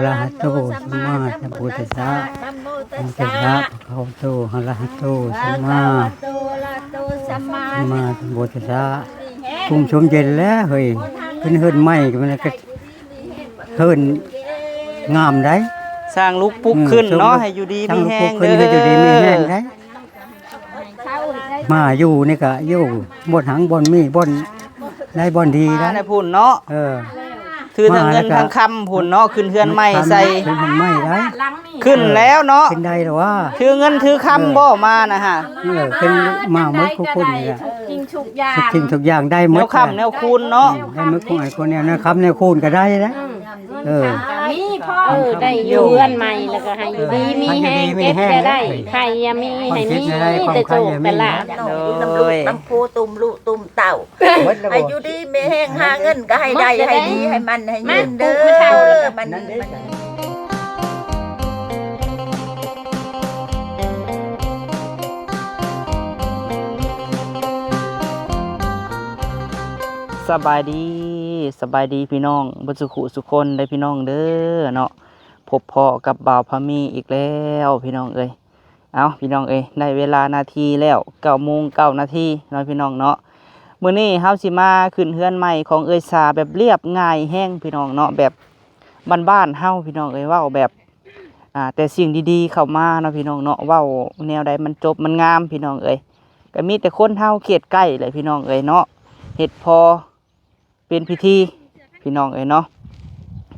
ອະລະຫະໂຕ ສຳມາສຳພຸດທັດສະ ນະໂມຕັດສະ ພະຄະວະໂຕ ອະລະຫະໂຕ ສຳມາ ສຳມາສຳພຸດທັດສະ ກຸ້ມຊົມເຢັນແລ້ວເຮີ້ຍ ຂຶ້ນເຮືອນໃໝ່ກໍມັນກໍເຮືອນງາມໄດ໋ ສ້າງລຸກປຸກຂຶ້ນເນາະ ອືມ ໃຫ້ຢູ່ດີມີແຮງເດີ ໃຫ້ຢູ່ດີມີແຮງໄດ໋. ມາຢູ່ນີ້ກະຢູ່ບ່ອນຫັງບ່ອນມີ ບ່ອນໃດບ່ອນດີໄດ໋ ມາແລ້ວພຸ້ນເນາະ ເອີ ຖືທັງເງິນທັງຄຳພຸ້ນເນາະ ຂຶ້ນເຮືອນໃໝ່ໃສ່ ຂຶ້ນເຮືອນໃໝ່ໄດ້ ຂຶ້ນແລ້ວເນາະ ຂຶ້ນໄດ້ແລ້ວວ່າ ຖືເງິນຖືຄຳບໍ່ມານະຫະ ເອີ ຂຶ້ນມາໝົດທຸກຄົນນີ້ແຫຼະ ທຸກສິ່ງທຸກຢ່າງ ທຸກສິ່ງທຸກຢ່າງໄດ້ໝົດ ແນວຄຳແນວຄູນເນາະ ອືມ ໄດ້ໝົດ ຂອງໄອ້ຄົນແນວຄຳແນວຄູນກໍໄດ້ໄດ໋. ເອີ ກໍມີພໍ ເອີ ໄດ້ຢູ່ເຮືອນໃໝ່ ແລ້ວກໍໃຫ້ຢູ່ດີມີແຮງ ເຈັບຢ່າໄດ້ ໄຂ້ຢ່າມີ ໃຫ້ມີແຕ່ໂຊກແຕ່ລາບ ຢູ່ນຳລູກນຳຜົວ ຕຸ້ມລູກຕຸ້ມເຕົ້າ ໃຫ້ຢູ່ດີມີແຮງ ຫາເງິນກໍໃຫ້ໄດ້ ໃຫ້ດີໃຫ້ໝັ້ນໃຫ້ຍືນເດີ ມັນ ສະບາຍດີ ສະບາຍດີພີ່ນ້ອງເບິດສຸຂູສຸຄົນເດີພີ່ນ້ອງເດີເນາະ ພົບພໍ້ກັບບ່າວພາມີອີກແລ້ວພີ່ນ້ອງເອີຍ. ເອົາ ພີ່ນ້ອງເອີຍ ໄດ້ເວລານາທີແລ້ວ ເກົ້າໂມງເກົ້ານາທີເນາະພີ່ນ້ອງເນາະ. ມື້ນີ້ເຮົາຊິມາຂຶ້ນເຮືອນໃໝ່ຂອງເອື້ອຍສາແບບລຽບງ່າຍແຮງພີ່ນ້ອງເນາະ ແບບບ້ານໆເຮົາພີ່ນ້ອງເອີຍ ເວົ້າແບບ ອ່າ ແຕ່ສິ່ງດີໆເຂົ້າມາເນາະພີ່ນ້ອງເນາະ ເວົ້າແນວໃດມັນຈົບມັນງາມພີ່ນ້ອງເອີຍ. ກໍມີແຕ່ຄົນເຮົາເຂດໃກ້ແຫຼະພີ່ນ້ອງເອີຍເນາະ ເຮັດພໍ ເປັນພິທີພີ່ນ້ອງເອີຍເນາະ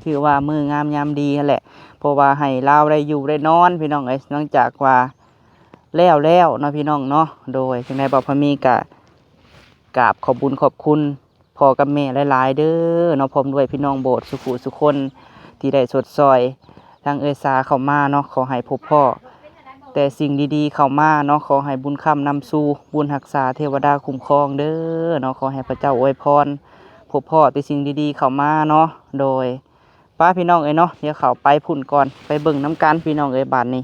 ຖືວ່າມື້ງາມຍາມດີຫັ້ນແຫຼະ ເພາະວ່າໃຫ້ລາວໄດ້ຢູ່ໄດ້ນອນພີ່ນ້ອງເອີຍ ຫຼັງຈາກວ່າແລ້ວແລ້ວເນາະພີ່ນ້ອງເນາະ. ໂດຍ ຈັ່ງໃດບ່າວພາມີກະກາບຂອບບຸນຂອບຄຸນພໍ່ກັບແມ່ຫຼາຍໆເດີເນາະ ພ້ອມດ້ວຍພີ່ນ້ອງໂບດສຸຂູສຸຄົນທີ່ໄດ້ຊົດຊ່ອຍ ທາງເອື້ອຍສາເຂົ້າມາເນາະ ຂໍໃຫ້ພົບພໍ້ແຕ່ສິ່ງດີໆເຂົ້າມາເນາະ ຂໍໃຫ້ບຸນຄ້ຳນຳສູ່ ບຸນຮັກສາ ເທວະດາຄຸ້ມຄອງເດີເນາະ ຂໍໃຫ້ພະເຈົ້າອວຍພອນ ພົບພໍ້ແຕ່ສິ່ງດີໆເຂົ້າມາເນາະ. ໂດຍ ປ້າພີ່ນ້ອງເອີຍເນາະ ດຽວເຂົ້າໄປພຸ້ນກ່ອນ ໄປເບິ່ງນຳກັນພີ່ນ້ອງເອີຍບາດນີ້.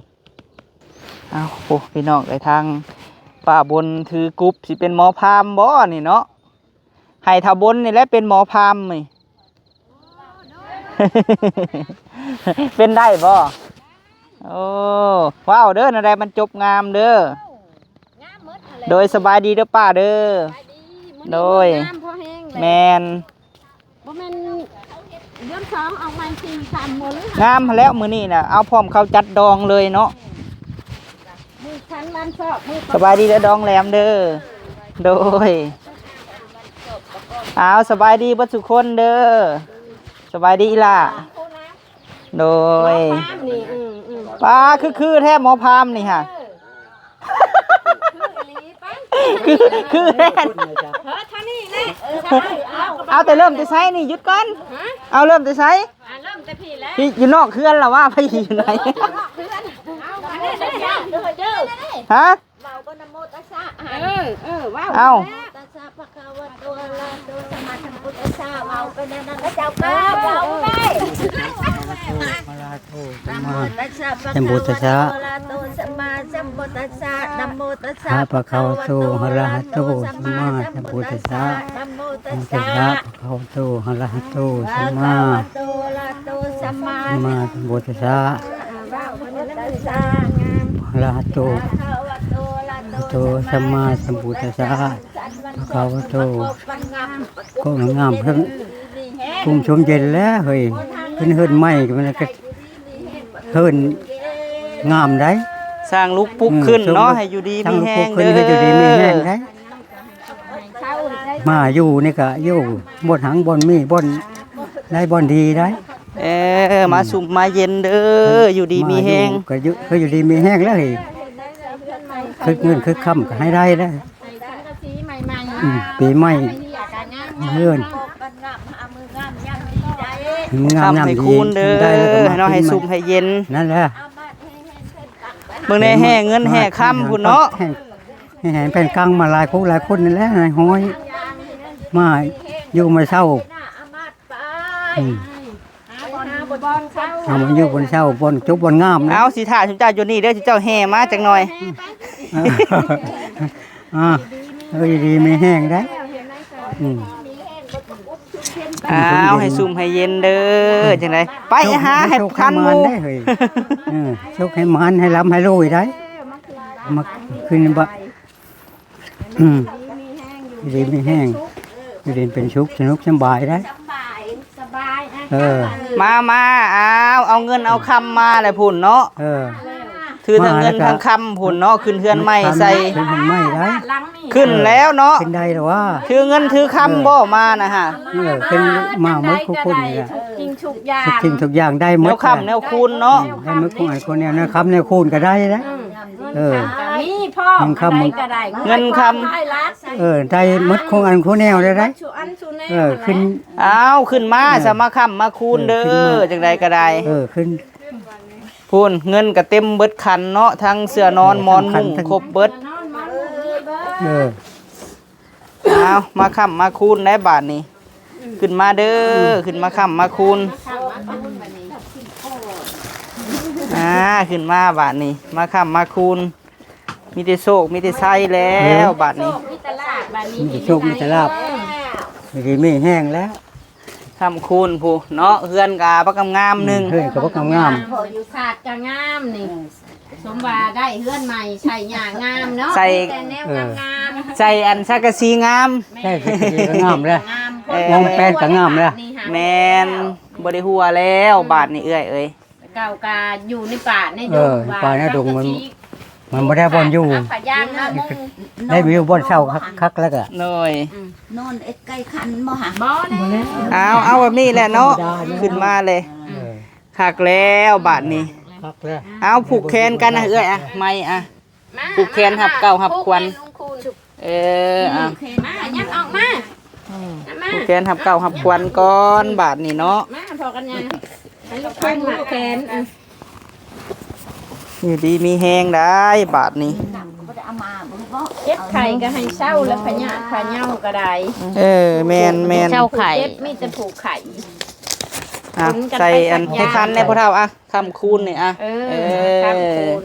ເອົາ ໂອ້ ພີ່ນ້ອງເອີຍ ທາງປ້າບົນຖືກຸບ ຊິເປັນໝໍພາມບໍ່ນີ້ເນາະ? ໃຫ້ທ້າວບົນນີ້ແຫຼະເປັນໝໍພາມນີ້ ເປັນໄດ້ບໍ່? ໂອ້ ວ້າວເດີ ແນວໃດມັນຈົບງາມເດີ. ໂດຍ ສະບາຍດີເດີປ້າເດີ. ໂດຍ ແມ່ນ ບໍ່ແມ່ນເດືອນສອງອອກໃໝ່ສີ່ສາມມື້ ງາມຫັ້ນແຫຼະມື້ນີ້ນະ ເອົາພ້ອມເຂົ້າຈັດດອງເລີຍເນາະ. ມື້ທັນວັນຊອກມື້ ສະບາຍດີເດີດອງແຫຼມເດີ. ໂດຍ ອ້າວ ສະບາຍດີເບິດທຸກຄົນເດີ. ສະບາຍດີອີ່ຫຼ້າ. ໂດຍ ໝໍພາມນີ້ ອືມໆ ປ້າ ຄື ຄືແທ້ໝໍພາມນີ້ຫະ. ເອີ ຄື ຄືແທ້ ເອີ ເທົ່ານີ້ແຫຼະ ເອີ ເອົາ ເອົາແຕ່ເລີ່ມແຕ່ໃສນີ້ ຢຸດກ່ອນ ຮະ ເອົາເລີ່ມແຕ່ໃສ? ອ່າ ເລີ່ມແຕ່ພີ້ແຫຼະ ພີ້ຢູ່ນອກເຮືອນລະວ່າ ໄປຢູ່ໃນ ຢູ່ນອກເຮືອນ ເອົາອັນນີ້ເດີ ເດີ ຮະ ເວົ້າກໍນະໂມຕັດສະ ເອີ ເອີ ເວົ້າ ເອົ້າ ນະໂມຕັດສະ ພະຄະວະໂຕ ອະລະຫະໂຕ ສຳມາສຳພຸດທັດສະ ເວົ້າໄປແນວນັ້ນລະເຈົ້າ ເຈົ້າ ເວົ້າໄປ ອະລະຫະໂຕ ສຳມາສຳພຸດທັດສະ ນະໂມຕັດສະ ພະຄະວະໂຕ ອະລະຫະໂຕ ສຳມາສຳພຸດທັດສະ ນະໂມຕັດສະ ພະຄະວະໂຕ ອະລະຫະໂຕ ສຳມາ ສຳມາສຳພຸດທັດສະ ອະລະຫະໂຕ ໂຕ ສຳມາສຳພຸດທັດສະ ພະຄະວະໂຕ ກໍງາມເພິ່ນ ກຸ້ມຊົມເຢັນແລ້ວເຮີ້ຍ ຂຶ້ນເຮືອນໃໝ່ກໍມັນກໍເຮືອນງາມໄດ໋ ສ້າງລຸກປຸກຂຶ້ນເນາະ ໃຫ້ຢູ່ດີມີແຮງເດີ ໃຫ້ຢູ່ດີມີແຮງໄດ໋. ມາຢູ່ນີ້ກະຢູ່ບ່ອນຫັງບ່ອນມີ ບ່ອນໃດບ່ອນດີໄດ໋. ເອີ ມາຊຸ່ມມາເຢັນເດີ ຢູ່ດີມີແຮງ ກໍຢູ່ ກໍຢູ່ດີມີແຮງແລ້ວເຮີ້ຍ ຄຶດເງິນຄຶດຄຳກໍໃຫ້ໄດ້ແລ້ວ ອືມ ປີໃໝ່ເຮືອນ ງາມ ງາມ ງາມ ງາມ ໃຫ້ຄູນເດີ ເນາະ ໃຫ້ຊຸ່ມໃຫ້ເຢັນ ນັ້ນແຫຼະ ເບິ່ງແດ່ແຫ່ເງິນແຫ່ຄຳພຸ້ນເນາະ ແຫ່ ແຫ່ແຜ່ນກັງມາຫຼາຍຄົນ ຫຼາຍຄົນນີ້ແຫຼະ ນາຍຮ້ອຍ ມາຢູ່ມາເຊົ່າ ອືມ ເອົາມາຢູ່ບ່ອນເຊົ່າ ບ່ອນຈົບບ່ອນງາມນະ ເອົາ ຊິຖ້າຊຸມເຈົ້າຢູ່ນີ້ເດີ ຊຸມເຈົ້າແຫ່ມາຈັກໜ່ອຍ ອ່າ ເອີ ຢູ່ດີມີແຮງໄດ໋ ອືມ ອ້າວ ໃຫ້ຊຸ່ມໃຫ້ເຢັນເດີ ຈັ່ງໃດ ໄປຫາໃຫ້ທັນໝູ່ ເອີ ໂຊກໃຫ້ໝານ ໃຫ້ລ່ຳໃຫ້ລວຍໄດ້ ມາຂຶ້ນບາດ ອືມ ຢູ່ດີມີແຮງ ຢູ່ເຢັນເປັນສຸກ ສະໜຸກສະບາຍໄດ້ ສະບາຍ ເອີ ມາ ມາ ອ້າວ ເອົາເງິນເອົາຄຳມາແລ້ວພຸ້ນເນາະ ເອີ ຖືທັງເງິນທັງຄຳພຸ້ນເນາະ ຂຶ້ນເຮືອນໃໝ່ໃສ່ ຂຶ້ນເຮືອນໃໝ່ໄດ້ ຂຶ້ນແລ້ວເນາະ ຂຶ້ນໄດ້ແລ້ວວ່າ ຖືເງິນຖືຄຳບໍ່ມານະຫະ ເອີ ຂຶ້ນມາໝົດທຸກຄົນນີ້ແຫຼະ ທຸກສິ່ງທຸກຢ່າງ ທຸກສິ່ງທຸກຢ່າງໄດ້ໝົດ ແນວຄຳແນວຄູນເນາະ ອືມ ໄດ້ໝົດ ຂອງອັນຄົນແນວ ແນວຄຳແນວຄູນກໍໄດ້ແຫຼະ ອືມ ເອີ ມີພ້ອມ ເງິນຄຳ ອັນໃດກໍໄດ້ ເງິນຄຳ ເອີ ໄດ້ໝົດ ຂອງອັນຄູແນວໄດ້ໄດ ເອີ ຂຶ້ນ ອ້າວ ຂຶ້ນມາ ເອີ ສະມາຄ້ຳມາຄູນເດີ ເອີ ຂຶ້ນມາ ຈັ່ງໃດກໍໄດ້ ເອີ ຂຶ້ນ ພຸ້ນ ເງິນກໍເຕັມເບິດຂັນເນາະ ທັງເສື້ອນອນ ເອີ ໝອນມຸ້ງ ທັງຂັນ ຄົບເບິດ ເອີ ອ້າວ ມາຄ້ຳມາຄູນໄດ້ບາດນີ້ ຂຶ້ນມາເດີ ຂຶ້ນມາຄ້ຳມາຄູນ ອ່າ ຂຶ້ນມາບາດນີ້ ມາຄ້ຳມາຄູນ ມີແຕ່ໂຊກມີແຕ່ໄຊແລ້ວ ເອີ ບາດນີ້ ມີແຕ່ໂຊກມີແຕ່ລາບ ມີແຕ່ແຮງແລ້ວ ຄ້ຳຄູນພຸ້ນເນາະ ເຮືອນກະບັກງາມໆ ໜຶ່ງ ເຮືອນກະບັກງາມໆ ພໍຢູ່ສາດກະງາມນີ້ ສົມວ່າໄດ້ເຮືອນໃໝ່ ໃສ່ຫຍ້າງາມເນາະ ໃສ່ ມີແຕ່ແນວ ເອີ ງາມໆ ໃສ່ອັນສັງກະສີງາມ ແມ່ນ ໃສ່ສັງກະສີກະງາມແລ້ວ ງາມ ເອີ ອອມແປນກະງາມແລ້ວ ແມ່ນ ບໍ່ໄດ້ຮົ່ວແລ້ວ ບາດນີ້ເອື້ອຍເອີຍ ເກົ່າກະຢູ່ໃນປ່າໃນດົງ ເອີ ວ່າ ປ່າໃນດົງມັນ ມັນບໍ່ໄດ້ບ່ອນຢູ່ ເອົາຜ້າຢາງມາມຸງ ໄດ້ມີບ່ອນເຊົາຄັກໆ ແລ້ວກະ ໂດຍ ອືມ ນອນເອັດໄກ່ຂັນບໍ່ຫະ ບໍ່ແລ້ວ ເອົາ ເອົາແບບນີ້ແຫຼະເນາະ ຂຶ້ນມາເລີຍ ເອີ ຄັກແລ້ວບາດນີ້ ຄັກແລ້ວ ເອົາຜູກແຂນກັນນະເອື້ອຍ ອະ ໄມ້ ອະ ມາ ຜູກແຂນຮັບເກົ້າຮັບຂວັນ ມາ ເອີ ອະ ມາ ຍັບອອກມາ ອືມ ມາ ຜູກແຂນຮັບເກົ້າຮັບຂວັນກ່ອນບາດນີ້ເນາະ ມາພໍກັນຍາ ໃຫ້ລູກຄຸມຜູກແຂນ ອະ ຢູ່ດີມີແຮງໄດ້ບາດນີ້ ເຈັບໄຂ້ກໍໃຫ້ເຊົາ ແລ້ວພະຍາດພະເຍົາກໍໄດ້ ເອີ ແມ່ນໆ ເຊົາໄຂ້ ເຈັບມີແຕ່ຜູກໄຂ້ ອ່ະ ໃສ່ອັນໃຫ້ຄັນແດ່ພໍ່ເຖົ້າ ອ່ະ ຄ້ຳຄູນນີ້ ອ່ະ ເອີ ເອີ ຄ້ຳຄູນ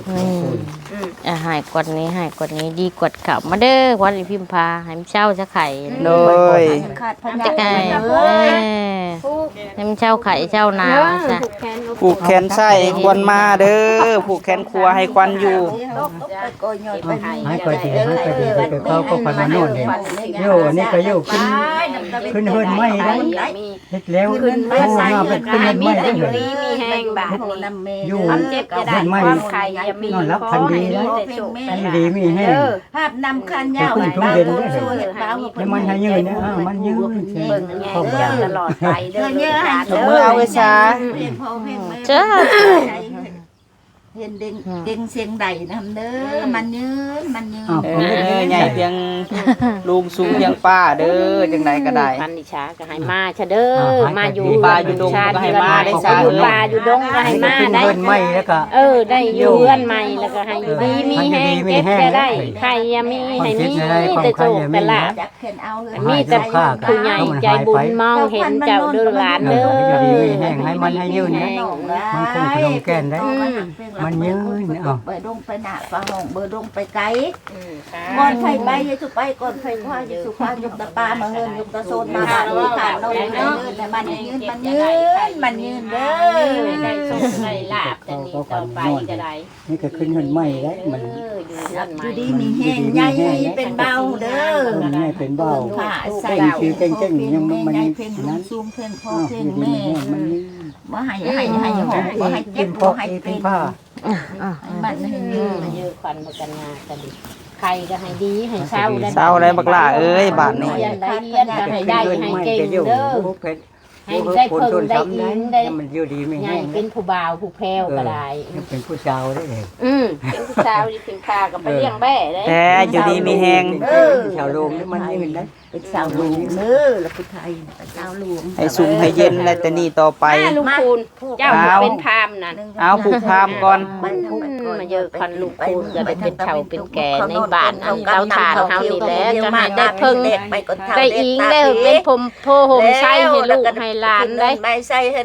ອືມ ອືມ ອ່ະ ໃຫ້ກວດນີ້ ໃຫ້ກວດນີ້ ດີກວດເຂົ້າ ມາເດີ ຄວັນພິມພາ ໃຫ້ມັນເຊົາຊະໄຂ້ ໂດຍ ຈະໄກ ເອີ ໃຫ້ມັນເຊົາໄຂ້ເຊົາໜາວຊະ ຜູກແຂນຊ້າຍໃຫ້ຄວັນມາເດີ ຜູກແຂນຂວາໃຫ້ຄວັນຢູ່ ໃຫ້ຂ້ອຍດີ ໃຫ້ຂ້ອຍດີ ໄປເຂົ້າ ເຂົ້າໄປມານອນເດ້ ໂຍ ອັນນີ້ກໍໂຍ ຂຶ້ນ ຂຶ້ນເຮືອນໃໝ່ໄດ້ ເຮັດແລ້ວ ຂຶ້ນເຮືອນໃໝ່ ໂອ້ ງາມ ເປັນເຮືອນໃໝ່ ມີແຮງບາດນີ້ ຢູ່ເຮືອນໃໝ່ ຄວາມເຈັບຢ່າໄດ້ ຄວາມໄຂ້ຢ່າມີ ນອນຫຼັບຝັນດີນະ ຢູ່ດີມີແຮງ ພາບນຳຄັນຍາວ ໃຫ້ມັນໃຫ້ຍືນເດີ ມັນຍືນ ເບິ່ງແຍງເຈົ້າຕະຫຼອດໄປເດີ ເດີ ເດີ ເດີ ເດີ ເດີ ເດີ ເດີ ເຮັນເດັງ ເດັງສຽງໃດນຳເດີ ມັນຍືນ ມັນຍືນ ເອີ ໃຫຍ່ພຽງລຸງ ສູງພຽງປ້າເດີ ຈັ່ງໃດກໍໄດ້ ພັນນິຊາກໍໃຫ້ມາຊະເດີ ມາຢູ່ປ່າຢູ່ດົງກໍໃຫ້ມາໄດ້ຊະ ຢູ່ປ່າຢູ່ດົງກໍໃຫ້ມາໄດ້ ເຮືອນໃໝ່ແລ້ວກໍ ເອີ ໄດ້ຢູ່ເຮືອນໃໝ່ແລ້ວກໍໃຫ້ຢູ່ດີມີແຮງ ເຈັບຢ່າໄດ້ ໄຂ້ຢ່າມີ ໃຫ້ມີແຕ່ໂຊກແຕ່ລາບ ມີແຕ່ຜູ້ໃຫຍ່ໃຈບຸນມອງເຫັນເຈົ້າເດີຫຼານເດີ ຢູ່ດີມີແຮງ ໃຫ້ມັນໃຫ້ຍືນນະ ມັນຄົງຂະໜົງແກ່ນໄດ້ ມັນຍືນ ເອົາ ໄປດົງໄປໜ້າ ໄປຫ້ອງ ເບີດົງໄປໄກ ກ່ອນໃຜໄປ ຢ່າສູ່ໄປ ກ່ອນໃຜຄວ້າ ຢ່າສູ່ຄວ້າ ຍົກຕາປາມາເຮືອນ ຍົກຕາໂຊນມາບ້ານ ມີຂານນ້ອງ ໃຫ້ມັນຍືນ ມັນຍືນ ມັນຍືນເດີ ໄດ້ໂຊກໄດ້ລາບ ແຕ່ນີ້ຕໍ່ໄປກໍໄດ້ ນີ້ກໍຂຶ້ນເຮືອນໃໝ່ແລ້ວ ມັນ ເອີ ຢູ່ເຮືອນໃໝ່ ຢູ່ດີມີແຮງ ໃຫຍ່ເປັນເບົາເດີ ໃຫຍ່ເປັນເບົາ ໃສ່ຊື່ເກັ່ງໆ ຍັງມັນ ໃຫຍ່ເພັງ ສູງເພັງ ພໍເພັງແມ່ ບໍ່ໃຫ້ ໃຫ້ ໃຫ້ ບໍ່ໃຫ້ເຈັບ ບໍ່ໃຫ້ເປັນ ໃຫ້ມັນໃຫ້ຍືນ ມາເຢີຂວັນມາກັນງາກັນ ໄຂ້ກໍໃຫ້ດີ ໃຫ້ເຊົາໄດ້ ເຊົາໄດ້ບັກຫຼ້າເອີຍ ບາດນີ້ ຮຽນໄດ້ຮຽນ ກໍໃຫ້ໄດ້ໃຫ້ເກັ່ງເດີ ໃຫ້ໄດ້ເພິ່ງໄດ້ອີງໄດ້ ໃຫ້ມັນຢູ່ດີມີແຮງ ໃຫຍ່ເປັນຜູ້ບ່າວຜູ້ແພ້ວກໍໄດ້ ເອີ ເປັນຜູ້ສາວໄດ້ ອືມ ເປັນຜູ້ສາວນີ້ເປັນຂ້າກໍໄປລ້ຽງແບ້ໄດ້ ແທ້ ຢູ່ດີມີແຮງ ເອີ ຊາວໂລງນີ້ມັນຍືນໄດ້ ເປັນສາວໂລງເດີ ລະຜູ້ໄທ ເປັນສາວໂລງ ໃຫ້ສຸກໃຫ້ເຢັນ ແລະ ແຕ່ນີ້ຕໍ່ໄປ ມາ ລຸງຄູນ ເຈົ້າເປັນພາມນັ້ນ ເອົາ ຜູກພາມກ່ອນ ອືມ ມາເຢີຄັນລຸງຄູນກໍໄດ້ເປັນເຖົ້າເປັນແກ່ໃນບ້ານອັນເຕົາຖ່ານເຮົານີ້ແຫຼະ ກໍໃຫ້ໄດ້ເພິ່ງໄດ້ອີງ ໄດ້ເປັນພົມ ໂພຮົ່ມໄຊໃຫ້ລູກໃຫ້ຫຼານໄດ້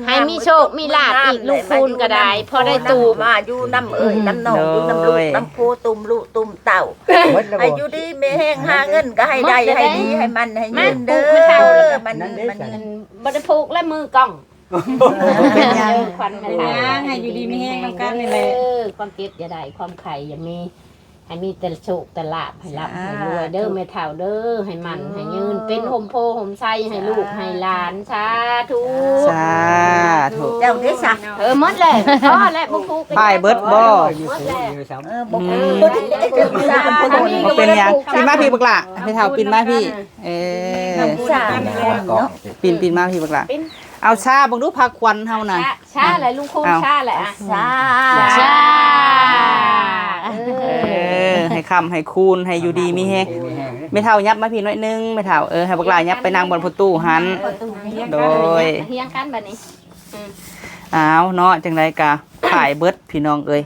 ໃຫ້ມີໂຊກມີລາບອີກ ລຸງຄູນກໍໄດ້ ພໍໄດ້ຕູບ ມາຢູ່ນຳເອີຍນຳນ້ອງ ຢູ່ນຳລູກນຳຜົວ ຕຸ້ມລູກຕຸ້ມເຕົ້າ ໃຫ້ຢູ່ດີມີແຮງ ຫາເງິນກໍໃຫ້ໄດ້ ໃຫ້ດີໃຫ້ ປັນໃຫ້ຍືນເດີ ມັນ ມັນ ມັນບໍ່ໄດ້ຜູກແລ້ວມືກ້ອງ ເປັນຫຍັງ ຂວັນແມ່ເຖົ້າ ເປັນຫຍັງ ໃຫ້ຢູ່ດີມີແຮງນຳກັນນີ້ແຫຼະ ຄວາມເຈັບຢ່າໄດ້ ຄວາມໄຂ້ຢ່າມີ ໃຫ້ມີແຕ່ໂຊກແຕ່ລາບ ໃຫ້ລ່ຳໃຫ້ລວຍເດີແມ່ເຖົ້າເດີ ໃຫ້ໝັ້ນໃຫ້ຍືນ ເປັນຮົ່ມໂພຮົ່ມໄຊໃຫ້ລູກໃຫ້ຫຼານ ສາທຸ ສາທຸ ເຈົ້າເດ້ຊະ ເອີ ໝົດແລ້ວ ພໍແລ້ວ ບໍ່ຜູກ ປ້າຍເບິດບໍ່ ໝົດແລ້ວ ເອີ ບໍ່ຜູກ ບໍ່ເປັນຫຍັງ ປີນມາພີ້ບັກຫຼ້າ ແມ່ເຖົ້າປີນມາພີ້ ເອີ ສາທຸ ປີນ ປີນມາພີ້ບັກຫຼ້າ ເອົາຊາເບິ່ງດູ ພາຂວັນເຮົານະ ຊາແຫຼະ ລຸງຄູນ ເອົາ ຊາແຫຼະ ຊາ ຊາ ເອີ ໃຫ້ຄ້ຳໃຫ້ຄູນ ໃຫ້ຢູ່ດີມີແຮງ ແມ່ເຖົ້າຫຍັບມາພີ້ໜ້ອຍໜຶ່ງ ແມ່ເຖົ້າ ເອີ ໃຫ້ບັກຫຼ້າຫຍັບໄປນັ່ງບ່ອນພໍ່ຕູ້ຫັ້ນ ໂດຍ ຮຽງກັນບັດນີ້ ອືມ ອ້າວເນາະ ຈັ່ງໃດກະພາຍເບິດພີ່ນ້ອງເອີຍ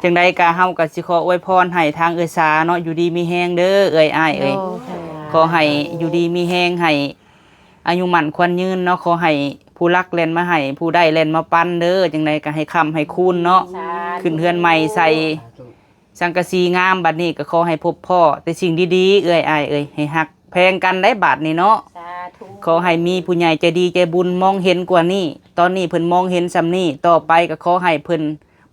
ຈັ່ງໃດກະເຮົາກະຊິຂໍອວຍພອນໃຫ້ທາງເອື້ອຍສາເນາະ ຢູ່ດີມີແຮງເດີເອື້ອຍອ້າຍເອີຍ ໂດຍ ຂໍໃຫ້ຢູ່ດີມີແຮງ ໃຫ້ອາຍຸໝັ້ນຂວັນຍືນເນາະ ຂໍໃຫ້ຜູ້ລັກແລ່ນມາໃຫ້ ຜູ້ໄດ້ແລ່ນມາປັນເດີ ຈັ່ງໃດກະໃຫ້ຄ້ຳໃຫ້ຄູນເນາະ ສາທຸ ຂຶ້ນເຮືອນໃໝ່ໃສ່ ສາທຸ ສັງກະສີງາມ ບັດນີ້ກໍຂໍໃຫ້ພົບພໍ້ແຕ່ສິ່ງດີໆ ເອື້ອຍອ້າຍເອີຍ ໃຫ້ຮັກແພງກັນໄດ໋ບາດນີ້ເນາະ ສາທຸ ຂໍໃຫ້ມີຜູ້ໃຫຍ່ໃຈດີໃຈບຸນມອງເຫັນກວ່ານີ້ ຕອນນີ້ເພິ່ນມອງເຫັນສ່ຳນີ້ ຕໍ່ໄປກໍຂໍໃຫ້ເພິ່ນ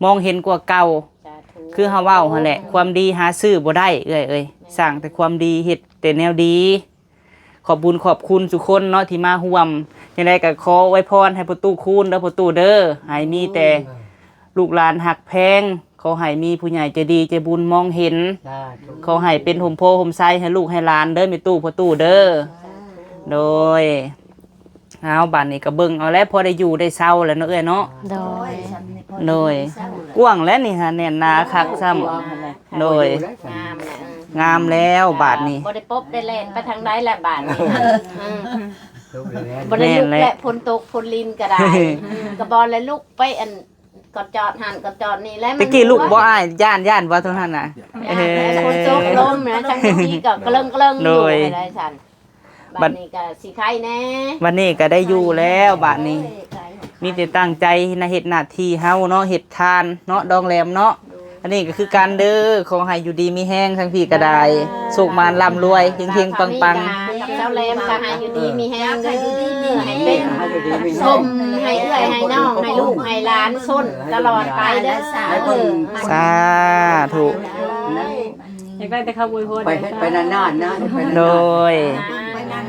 ມອງເຫັນກວ່າເກົ່າ ສາທຸ ຄືເຮົາເວົ້າຫັ້ນແຫຼະ ຄວາມດີຫາຊື້ບໍ່ໄດ້ເອື້ອຍເອີຍ ແມ່ນ ສ້າງແຕ່ຄວາມດີ ເຮັດແຕ່ແນວດີ ຂອບບຸນຂອບຄຸນສູ່ຄົນເນາະທີ່ມາຮ່ວມ ຈັ່ງໃດກໍຂໍອວຍພອນໃຫ້ພໍ່ຕູ້ຄູນເດີພໍ່ຕູ້ເດີ ໃຫ້ມີແຕ່ລູກຫຼານຮັກແພງ ຂໍໃຫ້ມີຜູ້ໃຫຍ່ໃຈດີໃຈບຸນມອງເຫັນ ສາທຸ ຂໍໃຫ້ເປັນຮົ່ມໂພຮົ່ມໄຊໃຫ້ລູກໃຫ້ຫຼານເດີແມ່ຕູ້ພໍ່ຕູ້ເດີ ສາທຸ ໂດຍ ເອົາ ບາດນີ້ກໍເບິ່ງເອົາແຫຼະ ພໍໄດ້ຢູ່ໄດ້ເຊົາແລ້ວເນາະເອື້ອຍເນາະ ໂດຍ ໂດຍ ກວ້າງແລ້ວນີ້ຫາ ແໜ້ນໜາຄັກຊ້ຳ ໂດຍ ງາມແລ້ວ ງາມແລ້ວບາດນີ້ ບໍ່ໄດ້ປົບໄດ້ແລ່ນໄປທາງໃດແລ້ວບາດນີ້ ອືມ ບໍ່ໄດ້ລຸກແລ້ວ ແມ່ນແຫຼະ ຝົນຕົກຝົນລິນກໍໄດ້ ອືມ ກໍບໍ່ໄດ້ລຸກໄປອັນ ກໍຈອດຫັ້ນກໍຈອດນີ້ແຫຼະ ແຕ່ກີ້ລຸກບໍ່ອ້າຍ ຢ້ານ ຢ້ານບໍ່ໂຕຫັ້ນນະ ຢ້ານ ເອີ ຝົນຕົກລົມນະ ຈັ່ງບາງທີກໍກະເລິ່ງໆຢູ່ ໂດຍ ໄດ້ຊັ້ນ ບາດນີ້ກໍຊິໄຄແດ່ ບາດນີ້ກໍໄດ້ຢູ່ແລ້ວບາດນີ້ ມີແຕ່ຕັ້ງໃຈນະເຮັດໜ້າທີ່ເຮົາເນາະ ເຮັດທານເນາະ ດອງແຫຼມເນາະ ໂດຍ ອັນນີ້ກໍຄືກັນເດີ ຂໍໃຫ້ຢູ່ດີມີແຮງ ທາງພີ້ກໍໄດ້ ໂຊກໝານລ່ຳລວຍ ເຮັງໆ ປັງໆ ກັບຊາວແຫຼມກໍໃຫ້ຢູ່ດີມີແຮງເດີ ໃຫ້ເປັນສົມໃຫ້ເອື້ອຍໃຫ້ນ້ອງ ໃຫ້ລູກໃຫ້ຫຼານຊົນຕະຫຼອດໄປເດີ ສາທຸ ຢາກໄດ້ແຕ່ຄຳອວຍພອນ ໄປ ໄປນານໆນະ ໂດຍ ໄປນາ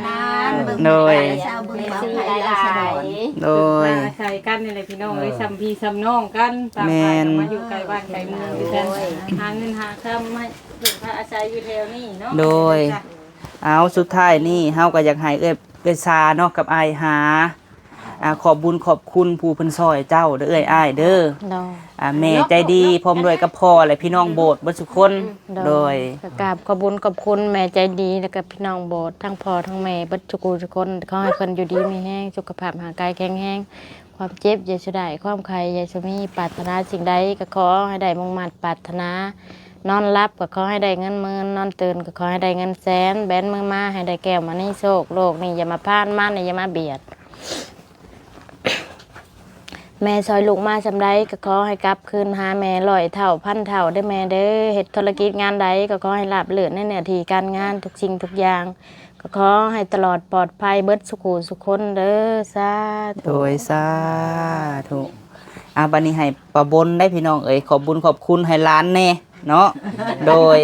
ນໆ ໂດຍ ເບິ່ງໄປຊາວເບິ່ງເວົ້າໄປຫຼາຍໆ ໂດຍ ມາອາໄສກັນນີ້ແຫຼະພີ່ນ້ອງເອີຍ ເອີ ສ່ຳພີ່ສ່ຳນ້ອງກັນ ຕ່າງ ແມ່ນ ພາກັນມາຢູ່ໃກ້ບ້ານໃກ້ເມືອງຄືກັນ ໂດຍ ຫາເງິນຫາຄຳໃຫ້ເພິ່ນພາອາໄສຢູ່ແຖວນີ້ເນາະ ໂດຍ ເອົາ ສຸດທ້າຍນີ້ເຮົາກໍຢາກໃຫ້ເອື້ອຍ ເອື້ອຍຊາເນາະ ກັບອ້າຍຫາ ອ່າ ຂອບບຸນຂອບຄຸນຜູ້ເພິ່ນຊ່ອຍເຈົ້າເດີເອື້ອຍອ້າຍເດີ ໂດຍ ອ່າ ແມ່ໃຈດີ ພ້ອມດ້ວຍກັບພໍ່ ແລະ ພີ່ນ້ອງໂບດເບິດທຸກຄົນ ໂດຍ ໂດຍ ກໍກາບຂອບບຸນຂອບຄຸນແມ່ໃຈດີ ແລະ ກໍພີ່ນ້ອງໂບດ ທັງພໍ່ທັງແມ່ເບິດທຸກຜູ້ທຸກຄົນ ຂໍໃຫ້ເພິ່ນຢູ່ດີມີແຮງ ສຸຂະພາບຮ່າງກາຍແຂງແຮງ ຄວາມເຈັບຢ່າສູ່ໄດ້ ຄວາມໄຂ້ຢ່າສູ່ມີ ປາດຖະໜາສິ່ງໃດກໍຂໍໃຫ້ໄດ້ມຸ່ງມາດປາດຖະໜາ ນອນຫຼັບກໍຂໍໃຫ້ໄດ້ເງິນໝື່ນ ນອນຕື່ນກໍຂໍໃຫ້ໄດ້ເງິນແສນ ແບນມືມາໃຫ້ໄດ້ແກ້ວມະນີໂຊກ ໂລກນີ້ຢ່າມາຜ່ານ ມານີ້ຢ່າມາບຽດ ແມ່ຊ່ອຍລູກມາສ່ຳໃດກໍຂໍໃຫ້ກັບຄືນຫາແມ່ຮ້ອຍເທົ່າພັນເທົ່າເດີແມ່ເດີ ເຮັດທຸລະກິດງານໃດກໍຂໍໃຫ້ລາບລື່ນໃນໜ້າທີ່ການງານທຸກສິ່ງທຸກຢ່າງ ກໍຂໍໃຫ້ຕະຫຼອດປອດໄພເບິດສູ່ຜູ້ສູ່ຄົນເດີ ສາທຸ ໂດຍ ສາທຸ ອ່າ ບາດນີ້ໃຫ້ປ້າບົນໄດ້ພີ່ນ້ອງເອີຍ ຂອບບຸນຂອບຄຸນໃຫ້ຫຼານແດ່ເນາະ ໂດຍ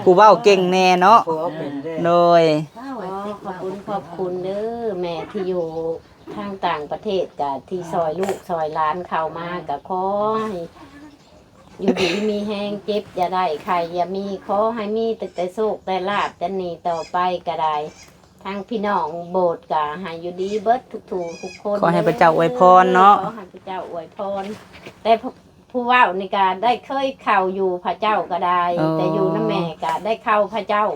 ຜູ້ເວົ້າເກັ່ງແດ່ເນາະ ຜູ້ເວົ້າເກັ່ງແດ່ ໂດຍ ຂໍຂອບບຸນຂອບຄຸນເດີ ແມ່ທີ່ຢູ່ທາງຕ່າງປະເທດ ກະທີ່ຊ່ອຍລູກຊ່ອຍຫຼານເຂົ້າມາ ກະຂໍໃຫ້ ຢູ່ດີມີແຮງ ເຈັບຢ່າໄດ້ ໄຂ້ຢ່າມີ ຂໍໃຫ້ມີແຕ່ ແຕ່ໂຊກແຕ່ລາບ ແຕ່ນີ້ຕໍ່ໄປກໍໄດ້ ທາງພີ່ນ້ອງໂບດກໍໃຫ້ຢູ່ດີເບິດທຸກໆທຸກຄົນ ຂໍໃຫ້ພະເຈົ້າອວຍພອນເນາະ ຂໍໃຫ້ພະເຈົ້າອວຍພອນ ແຕ່ຜູ້ ຜູ້ເວົ້ານີ້ກໍໄດ້ເຄີຍເຂົ້າຢູ່ພະເຈົ້າກໍໄດ້ ເອີ ແຕ່ຢູ່ນຳແມ່ກໍໄດ້ເຂົ້າພະເຈົ້າ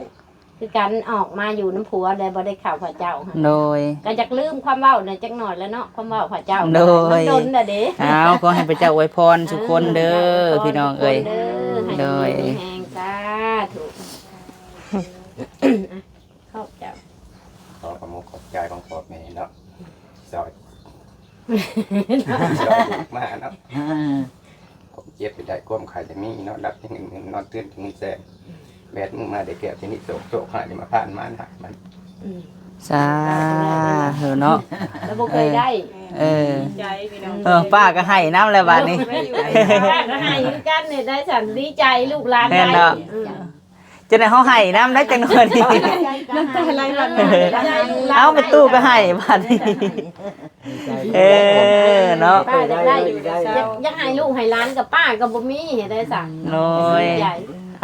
ຄືກັນ ອອກມາຢູ່ນຳຜົວແລ້ວບໍ່ໄດ້ເຂົ້າພະເຈົ້າ ໂດຍ ກໍຢາກລືມຄວາມເວົ້າແດ່ຈັກໜ້ອຍແລ້ວເນາະ ຄວາມເວົ້າພະເຈົ້າ ໂດຍ ມັນດົນແລ້ວເດ້ ອ້າວ ຂໍໃຫ້ພະເຈົ້າອວຍພອນສູ່ຄົນເດີ ເອີ ພີ່ນ້ອງເອີຍ ໃຫ້ຢູ່ດີມີແຮງ ສາທຸ ຂອບເຈົ້າ ຂໍຂອບອົກຂອບໃຈຂອງພໍ່ແມ່ເນາະ ຊ່ອຍ ຊ່ອຍມາເນາະ ຄວາມເຈັບໄດ້ ຄວາມໄຂ້ໄດ້ມີເນາະ ຫຼັບໄດ້ເງິນໝື່ນ ນອນຕື່ນໄດ້ເງິນແສນ ແບດມືມາໄດ້ແກ້ວຊະນິດ ໂຊກ ໂຊກຮ້າຍຢ່າມາຜ່ານມານະ ມັນ ອືມ ສາທຸເນາະ ແລ້ວບໍ່ເຄີຍໄດ້ ເອີ ດີໃຈພີ່ນ້ອງ ເອີ ປ້າກໍໄຫ້ນຳແລ້ວບາດນີ້ ເອີ ປ້າກໍໄຫ້ຄືກັນນີ້ ໄດ້ສັນ ດີໃຈລູກຫຼານ ແມ່ນເນາະ ໄດ້ ອືມ ຈັ່ງໃດເຮົາໄຫ້ນຳໄດ້ຈັກໜ່ອຍນີ້ ນ້ຳຕາໄຫຼບາດນີ້ ເອົາ ແມ່ຕູ້ກໍໄຫ້ບາດນີ້ ເອີເນາະ ປ້າຢາກໄດ້ ຢາກ ຢາກໃຫ້ລູກໃຫ້ຫຼານກັບປ້າກໍບໍ່ມີ ເຮັດໄດ້ຊັ້ນ ໂດຍ ດີໃຈ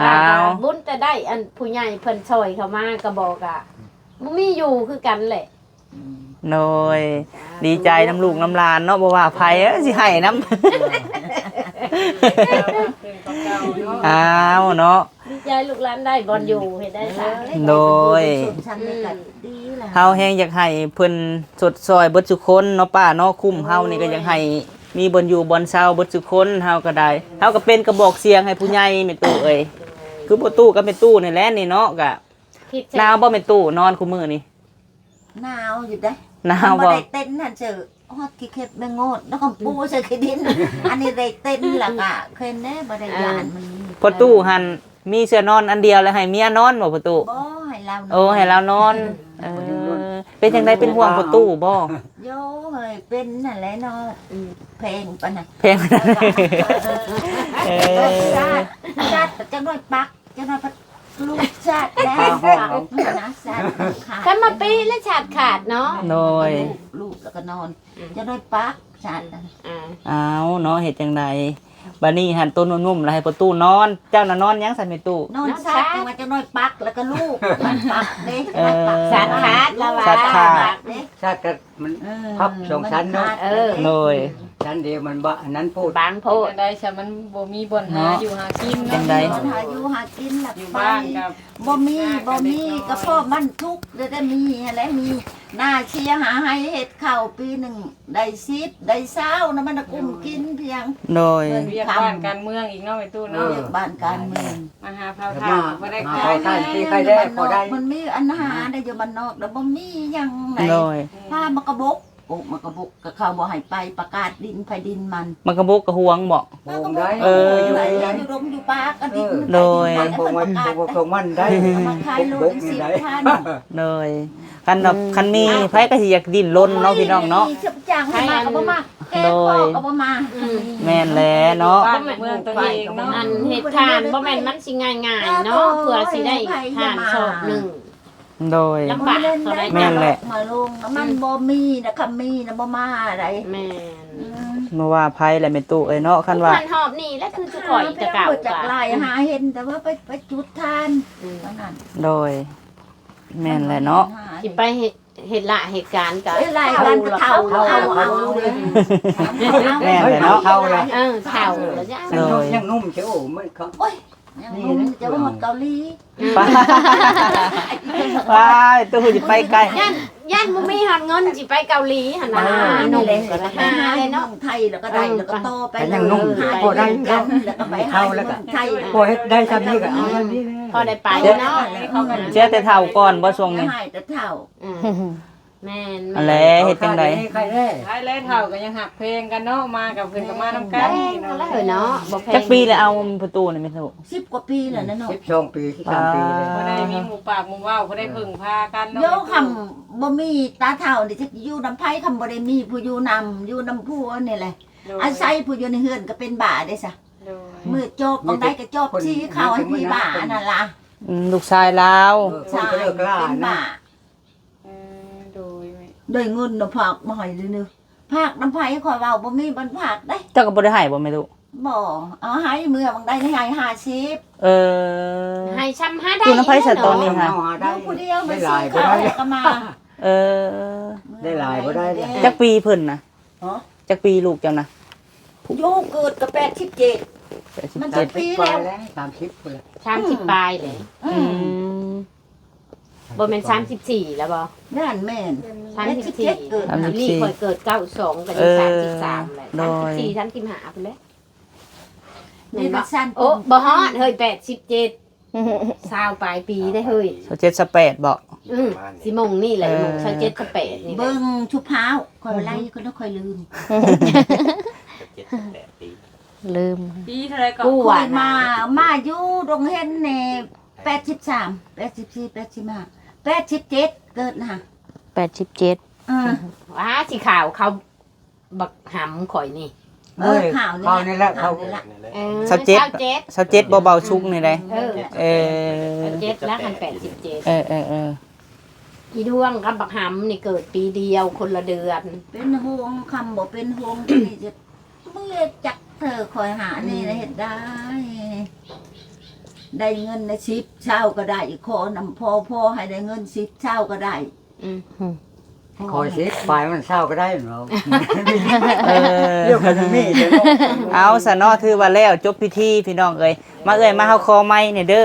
ອ້າວ ບຸນແຕ່ໄດ້ອັນຜູ້ໃຫຍ່ເພິ່ນຊ່ອຍເຂົ້າມາກໍບໍ່ ກະບໍ່ມີຢູ່ຄືກັນແຫຼະ ໂດຍ ດີໃຈນຳລູກນຳຫຼານເນາະ ບໍ່ວ່າໃຜ ເອີ ຊິໃຫ້ນຳ ອ້າວເນາະ ດີໃຈລູກຫຼານໄດ້ບ່ອນຢູ່ ເຮັດໄດ້ຊະ ໂດຍ ເຮົາແຮງຢາກໃຫ້ເພິ່ນຊົດຊ່ອຍເບິດສູ່ຄົນເນາະປ້າເນາະ ຄຸ້ມເຮົານີ້ກໍຢາກໃຫ້ມີບ່ອນຢູ່ບ່ອນເຊົາເບິດສູ່ຄົນ ເຮົາກໍໄດ້ ເຮົາກໍເປັນກະບອກສຽງໃຫ້ຜູ້ໃຫຍ່ແມ່ຕູ້ເອີຍ ຄືພໍ່ຕູ້ກັບແມ່ຕູ້ນີ້ແຫຼະນີ້ເນາະ ກະ ໜາວບໍ່ແມ່ຕູ້ນອນຄູ່ມື້ນີ້? ໜາວຢູ່ເດ້ ໜາວບໍ່? ບໍ່ໄດ້ເຕັ້ນຫັ້ນຊື່ ຮອດຂີ້ເຂັບແມງໂງດ ແລ້ວກໍປູໃສ່ຂີ້ດິນ ອັນນີ້ໄດ້ເຕັ້ນແລ້ວກະເຄັນເດ້ ບໍ່ໄດ້ຢ້ານມັນມີ ພໍ່ຕູ້ຫັ້ນມີເສື້ອນອນອັນດຽວ ແລ້ວໃຫ້ເມຍນອນບໍ່ພໍ່ຕູ້? ບໍ່ ໃຫ້ລາວນອນ ໂອ້ ໃຫ້ລາວນອນ ເອີ ເປັນຈັ່ງໃດ ເປັນຫ່ວງພໍ່ຕູ້ບໍ່? ໂຢ ເອີຍ ເປັນຫັ້ນແຫຼະເນາະ ອືມ ແພງປານນັ້ນ ແພງປານນັ້ນ ເອີ ຊາດ ຊາດ ຈັກໜ້ອຍປັກ ຈັ່ງວ່າລູກຊາດແລ້ວ ຊາດ ຄັນມາປີແລ້ວຊາດຂາດເນາະ ໂດຍ ລູກ ລູກແລ້ວກໍນອນ ອືມ ຈະໄດ້ປັກຊາດ ອືມ ອ້າວເນາະ ເຮັດຈັ່ງໃດ ບາດນີ້ຫັ້ນໂຕໜຸ່ມໆລະໃຫ້ພໍ່ຕູ້ນອນ ເຈົ້ານະນອນຫຍັງຊັ້ນແມ່ຕູ້? ນອນຊາດ ນອນຊາດ ຈັ່ງວ່າຈະໄດ້ປັກ ແລ້ວກໍລູກ ມັນປັກເດ້ ເອີ ຊາດຂາດລະວ່າ ຊາດຂາດ ຊາດກໍ ມັນ ເອີ ພັບສອງຊັ້ນເນາະ ມັນຂາດ ເອີ ໂດຍ ຊັ້ນດຽວມັນບາງ ອັນນັ້ນໂພດ ບາງໂພດ ຈັ່ງໃດຊະ ມັນບໍ່ມີບ່ອນຫາ ເນາະ ຢູ່ຫາກິນເນາະ ຈັ່ງໃດ ບ່ອນຫາຢູ່ຫາກິນລະ ຢູ່ ໄປ ບ້ານກໍບໍ່ມີ ບໍ່ມີ ຢູ່ບ້ານກໍ ກໍເພາະມັນທຸກ ແຕ່ມີຫັ້ນແຫຼະ ມີນາເຊຍຫາໄຮ່ເຮັດເຂົ້າ ປີໜຶ່ງໄດ້ສິບໄດ້ຊາວນະ ມັນນະກຸ້ມກິນພຽງ ໂດຍ ເງິນຄຳ ວຽກບ້ານການເມືອງອີກເນາະ ແມ່ຕູ້ເນາະ ເອີ ວຽກບ້ານການເມືອງ ມາຫາເຜົາຖ່ານ ມາ ບໍ່ໄດ້ ມາເຜົາຖ່ານ ຂາຍ ທີ່ໃຄແດ່ ພໍໄດ້ ມັນມີອັນຫາໄດ້ຢູ່ບ້ານນອກ ແລ້ວບໍ່ມີຫຍັງໃດ ໂດຍ ພາມາກະບົກ ໂອ້ ມັນກໍບໍ່ ກໍເຂົາບໍ່ໃຫ້ໄປ ປະກາດດິນໃຜດິນມັນ ມັນກໍບໍ່ກະຫວງບໍ່? ຫວງໄດ້ ເອີ ຢູ່ ຢູ່ດົງຢູ່ປ່າກໍດິນ ເອີ ໂດຍ ຂອງມັນ ຂອງມັນໄດ້ ມາຂາຍໂລລະສິບພັນ ໂດຍ ຄັນແບບ ອືມ ຄັນມີໃຜກໍຊິຢາກດີ້ນລົນເນາະ ພີ່ນ້ອງເນາະ ຈັບຈ້າງໃຫ້ມາກໍບໍ່ມາ ແກ່ກໍບໍ່ມາ ໂດຍ ອືມ ແມ່ນແຫຼະເນາະ ບ້ານເມືອງຕົວເອງເນາະ ອັນເຮັດທານບໍ່ແມ່ນມັນຊິງ່າຍໆເນາະ ເພື່ອຊິໄດ້ທານຊອກໜຶ່ງ ໂດຍ ລຳບາກເທົ່າໃດ ແມ່ນແຫຼະ ມາລົງ ມັນບໍ່ມີນະ ຄຳມີນະ ບໍ່ມາໃດ ແມ່ນ ອືມ ບໍ່ວ່າໃຜແຫຼະແມ່ຕູ້ເອີຍເນາະ ຄັນວ່າ ທຸກຄົນຮອບນີ້ແຫຼະ ຄືຈຸຂ້ອຍແຕ່ເກົ່າ ບໍ່ຈັກຫຼາຍ ຫາເຫັນແຕ່ວ່າໄປ ໄປຈຸດທານ ອືມ ເທົ່ານັ້ນ ໂດຍ ແມ່ນແຫຼະເນາະ ຊິໄປເຮັດ ເຮັດລະເຮັດການກໍ ເຮັດລະເຮັດການກໍເຖົ້າ ເຖົ້າ ເຖົ້າ ເຖົ້າ ເຖົ້າ ແມ່ນແຫຼະເນາະ ເຖົ້າແລ້ວ ເອີ ເຖົ້າແລ້ວ ໂດຍ ຍັງໜຸ່ມເຈົ້າ ໂອ້ຍ ມັນກໍ ໂອ້ຍ ຍັງໜຸ່ມ ຈະໄປຮອດເກົາຫຼີ ອືມ ວ້າຍ ຕູ້ຊິໄປໄກ ຢ້ານ ຢ້ານບໍ່ມີຮອດເງິນຊິໄປເກົາຫຼີຫັ້ນນະ ເອີ ໜຸ່ມກໍໄດ້ ຫາເລີຍເນາະ ໄທແລ້ວກໍໄດ້ ເອີ ແລ້ວກໍຕໍ່ໄປ ກໍຍັງໜຸ່ມ ເລີຍ ພໍໄດ້ ແລ້ວກໍໄປຫາເງິນໄທ ພໍເຮັດໄດ້ຊ່ຳນີ້ກໍເອົາຊ່ຳນີ້ ພໍໄດ້ໄປເນາະ ເສຍແຕ່ເຖົ້າກ່ອນບໍ່ຊ່ວງນີ້ ໃຫ້ແຕ່ເຖົ້າ ອືມ ແມ່ນໆ ຫັ້ນແຫຼະ ເຮັດຈັ່ງໃດ ໃຜແລ້ວເຖົ້າກໍຍັງຮັກແພງກັນເນາະ ມາກັບເພິ່ນກໍມານຳກັນ ແພງຫັ້ນແຫຼະເນາະ ບໍ່ແພງ ຈັກປີແລ້ວເອົາປະຕູນີ້ແມ່ນ ສິບກວ່າປີແລ້ວນະເນາະ ສິບສອງປີ ສິບສາມປີແລ້ວ ບໍ່ໄດ້ມີໝູ່ປາກໝູ່ເວົ້າ ບໍ່ໄດ້ເພິ່ງພາກັນເນາະ ໂຍ ຄຳບໍ່ມີຕາເຖົ້ານີ້ຈະຢູ່ນຳໃຜ ຄຳບໍ່ໄດ້ມີຜູ້ຢູ່ນຳ ຢູ່ນຳຜົວນີ້ແຫຼະ ໂດຍ ອາໄສຜູ້ຢູ່ໃນເຮືອນກໍເປັນບ້າເດ້ຊະ ໂດຍ ມື້ຈອບໝ່ອງໃດກໍຈອບຊີ້ເຂົ້າໃຫ້ພີ່ບ້າອັນນັ້ນລະ ອືມ ລູກຊາຍລາວ ເອີ ເພິ່ນກໍເລີກລາ ເປັນບ້າ ເອີ ໂດຍ ໄດ້ເງິນນະ ຝາກມາໃຫ້ເດີ ຝາກນຳໃຜ ຂ້ອຍເວົ້າບໍ່ມີບ່ອນຝາກເດ້ ເຈົ້າກໍບໍ່ໄດ້ໃຫ້ບໍ່ແມ່ຕູ້? ບໍ່ ເອົາໃຫ້ເມື່ອບາງໃດໃຫ້ຫ້າສິບ ເອີ ໃຫ້ຊ່ຳຫາໄດ້ ຢູ່ນຳໃຜຊະຕອນນີ້ຫາ ຢູ່ຜູ້ດຽວ ໄດ້ຫຼາຍບໍ່ໄດ້ ມາຊື້ເຂົ້າແລ້ວກໍມາ ເອີ ໄດ້ຫຼາຍບໍ່ໄດ້ ຈັກປີເພິ່ນນະ? ຮະ? ຈັກປີລູກເຈົ້ານະ? ຢູ່ເກີດກໍແປດສິບເຈັດ ແປດສິບເຈັດ ມັນຈັກປີແລ້ວ? ສາມສິບພຸ້ນແຫຼະ ສາມສິບປາຍເດ້ ອືມ ອືມ ບໍ່ແມ່ນສາມສິບສີ່ແລ້ວບໍ່? ນັ້ນແມ່ນ ສາມສິບສີ່ ເກີດ ສາມສິບສີ່ ນີ້ຂ້ອຍເກີດເກົ້າສອງ ກໍຍັງ ເອີ ສາມສິບສາມແຫຼະ ໂດຍ ສາມສິບສີ່ ສາມສິບຫ້າພຸ້ນແຫຼະ ນີ້ແມ່ນບໍ່? ໂອ້ ບໍ່ຮອດເຮີ້ຍ ແປດສິບເຈັດ ຊາວປາຍປີໄດ້ເຮີ້ຍ ຊາວເຈັດ ຊາວແປດບໍ່? ອືມ ຊິມົງນີ້ແຫຼະ ເອີ ມົງຊາວເຈັດ ຊາວແປດນີ້ແຫຼະ ເບິ່ງຊຸພາວ ຂ້ອຍໄລ່ ອືຮຶ ກໍຂ້ອຍລືມ ເຈັດ ຊາວແປດປີ ລືມ ປີເທົ່າໃດກໍ ຂ້ອຍມາ ມາຢູ່ດົງເຫັນນີ້ ແປດສິບສາມ ແປດສິບສີ່ ແປດສິບຫ້າ ແປດສິບເຈັດ ເກີດນະ ແປດສິບເຈັດ ເອີ ວ້າ ຊິຂາວເຂົາບັກຫຳຂ້ອຍນີ້ ເອີ ໂອ້ຍ ຂາວນີ້ ຂາວນີ້ແຫຼະ ແຫຼະ ຂາວນີ້ແຫຼະ ເອີ ຊາວເຈັດ ຊາວເຈັດ ຊາວເຈັດບໍ່ ເບົາສຸກນີ້ໃດ ເອີ ເອີ ຊາວເຈັດແລ້ວຫັ້ນ ແປດສິບເຈັດ ເອີ ເອີ ເອີ ອີດວງກັບບັກຫຳນີ້ເກີດປີດຽວ ຄົນລະເດືອນ ເປັນຫ່ວງ ຄຳບໍ່ເປັນຫ່ວງ ທີ່ຈະ ເມື່ອຈັກເທື່ອຂ້ອຍຫານີ້ ອືມ ເຮັດໄດ້ ໄດ້ເງິນນະ ສິບ ຊາວກໍໄດ້ ຂໍນຳພໍ່ ພໍ່ໃຫ້ໄດ້ເງິນ ສິບ ຊາວກໍໄດ້ ອືມ ຂໍ ສິບ ປາຍມັນ ຊາວ ກໍໄດ້ເນາະ ເອີ ດຽວກໍມີເດີເນາະ ເອົາຊະເນາະ ຖືວ່າແລ້ວ ຈົບພິທີພີ່ນ້ອງເອີຍ ມາເອື້ອຍ ມາ ເຮົາຂໍໄມນີ້ເດີ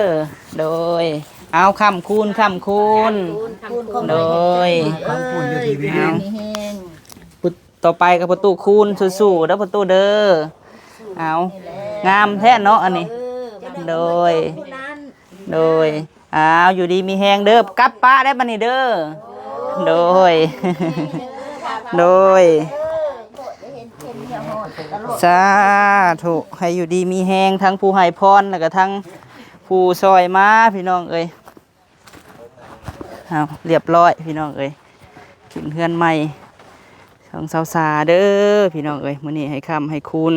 ໂດຍ ເອົາ ຄ້ຳຄູນ ຄ້ຳຄູນ ໂດຍ ຄ້ຳຄູນ ຢູ່ດີມີແຮງ ຕໍ່ໄປກໍພໍ່ຕູ້ຄູນ ສູ້ໆເດີພໍ່ຕູ້ເດີ ເອົາ ງາມແທ້ເນາະອັນນີ້ ໂດຍ ໂດຍ ເອົາ ຢູ່ດີມີແຮງເດີ ກັບປ້າໄດ້ບັດນີ້ເດີ ໂດຍ ໂດຍ ສາທຸ ໃຫ້ຢູ່ດີມີແຮງ ທັງຜູ້ໃຫ້ພອນ ແລ້ວກໍທັງຜູ້ຊ່ອຍມາ ພີ່ນ້ອງເອີຍ. ເອົາ ລຽບຮ້ອຍພີ່ນ້ອງເອີຍ ຂຶ້ນເຮືອນໃໝ່ຂອງສາວສາເດີພີ່ນ້ອງເອີຍ ມື້ນີ້ໃຫ້ຄ້ຳໃຫ້ຄູນ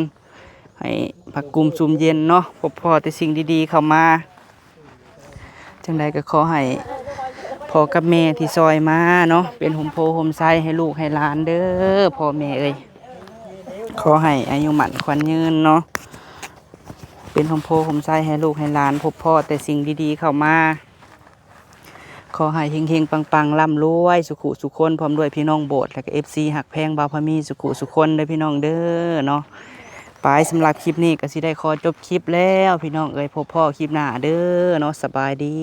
ໃຫ້ພາກກຸ່ມຊຸ່ມເຢັນເນາະ ພົບພໍ້ແຕ່ສິ່ງດີໆເຂົ້າມາ ຈັ່ງໃດກໍຂໍໃຫ້ພໍ່ກັບແມ່ທີ່ຊ່ອຍມາເນາະ ເປັນຮົ່ມໂພຮົ່ມໄຊໃຫ້ລູກໃຫ້ຫຼານເດີພໍ່ແມ່ເອີຍ ຂໍໃຫ້ອາຍຸໝັ້ນຂວັນຍືນເນາະ ເປັນຮົ່ມໂພຮົ່ມໄຊໃຫ້ລູກໃຫ້ຫຼານ ພົບພໍ້ແຕ່ສິ່ງດີໆເຂົ້າມາ ຂໍໃຫ້ເຮັງໆ ປັງໆ ລ່ຳລວຍ ສຸຂຸສຸຄົນ ພ້ອມດ້ວຍພີ່ນ້ອງໂບດ ແລະກໍເອັຟຊີຮັກແພງບ່າວພາມີ ສຸຂຸສຸຄົນເດີພີ່ນ້ອງເດີເນາະ. ໄປ ສຳລັບຄລິບນີ້ກໍຊິໄດ້ຂໍຈົບຄລິບແລ້ວພີ່ນ້ອງເອີຍ ພົບພໍ້ຄລິບໜ້າເດີເນາະ ສະບາຍດີ.